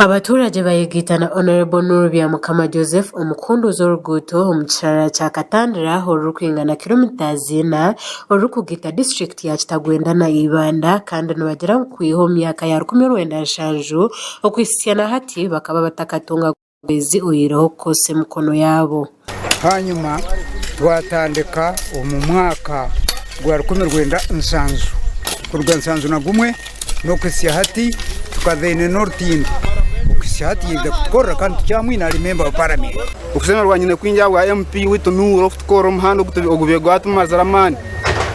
Abaturage bayegaita na Honourable Nuuru Byamukama Joseph omu kuhunduuza oruguuto omu kisharara kya Katandira orurikwingana kiromita zina orurikugaita disiturikiti ya Kitagwenda na Ibanda kandi nibagira ngu kwiha omu myaka ya 1970 okuhitsya na hati bakaba batakatunga buhwezi oyihireho okukozesa emikono yaabo. Hanyuma twatandika omu mwaka gwa 1970 kuruga 71 n'okuhitsya hati tukazaine n'orutindo okuhitsya hati yaija kutukorera kandi tukyamwine ari memba wa paramenti. Okushemererwa nyine kwingi ahabwa MP waitu Nuuru okutukorera omuhanda ogu ogubaire gwatumazire amaani.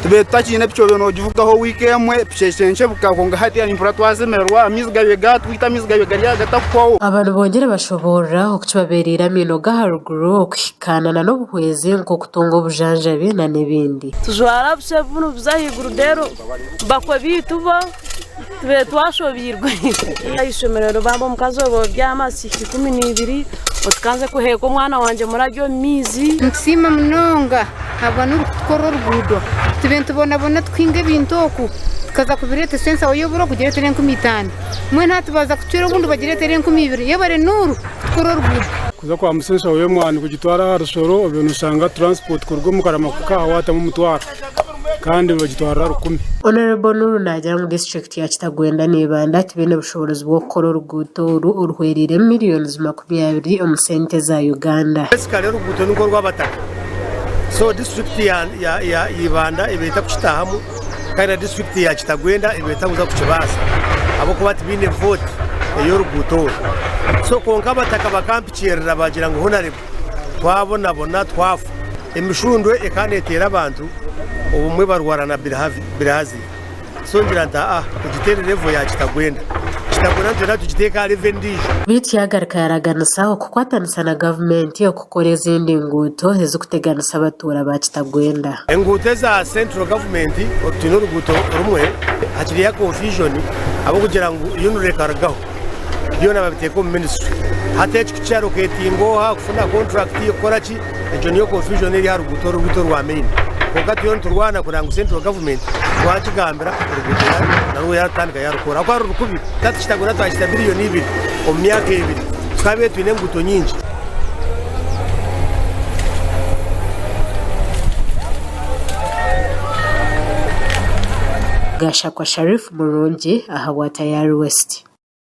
Tubaire tutakiine piki obaire noogivugaho wiiki emwe piki eshenshebwa kwonka hati nimpurira twasemererwa amaizi gabaire gaatwita amaizi gabaire gari aha gatakuhwaho. Aba nibongyera bashoboorora oku kibabeereire amaino g'aharuguru okuhikaana na n'obuhwezi nk'okutunga obujanjabi na n'ebindi. Tujwara busha bunu buza ahaiguru reero bakwe baitu bo tube twashobeirwe. Aha ishomero bambe omukazi oba obyama kihika 12 otikanze kuheeka omwana wangye murabye omu maizi. Nitusiima munonga ahabwa Nuuru kutukorera oruguudo. Tube nitubonabona tukuhinga ebintu oku tukaza kubireetesa ensaho y'oburo kugireetera 5000. Mbwenu hati baaza kucwera obundi bagireetere 2000. Yebare Nuuru kutukora oruguudo. Kuza kwambusa enshaho y'omwani kugitwara aha rushoro obaire noshanga transport kuruga omu Karama kuhika aha waatamu omutwaro kandi nibagitwarira rukumi. Honourable Nuuru naagira ngu disiturikiti ya Kitagwenda na Ibanda tibaine bushoboorozi bw'okukora oruguuto oru oruhwereiremu miriyoni 20 omu sente za Uganda. Basically oruguuto ni nk'orw'abataka so disiturikiti ya Ibanda ebaire etarikukitaahamu kandi na disiturikiti ya Kitagwenda ebaire etakuza kukibaasa ahabw'okuba tibaine vote ey'oruguuto oru. So kwonka abataka bakampikiirira baagira ngu Honarebo twabonabona twafa. Emishundwe ekaba neteera abantu obumwe barwara na bilharzia. So ngira nti aa egi teri level ya Kitagwenda. Kitagwenda nitwenda tugiteeke aha level endiijo. Beitu yagaruka yaraganisa okukwatanisa na gavumenti okukora ezindi nguuto ezikuteganisa abatuura ba Kitagwenda. Enguuto eza central government twine oruguuto rumwe hakiriyo confusion ahabw'okugira ngu UNRA ekarugaho byona babiteeka omu ministry. Hati eki kukiallocatinga oha, kufuna contract, kukora ki, Egyo niyo confusion eri aha ruguuto oru rwaitu orwa main. Kwonka turiyo niturwana kureba ngu central government twagigambira oruguuto narwo yarutandika yarukora. Ahabw'okuba ruri kubi, hati Kitagwenda twakita billion ibiri omu myaka ebiri, tukabaire twine enguuto nyingi. Gashakwa Sharif Murungi ahabwa Tayari West.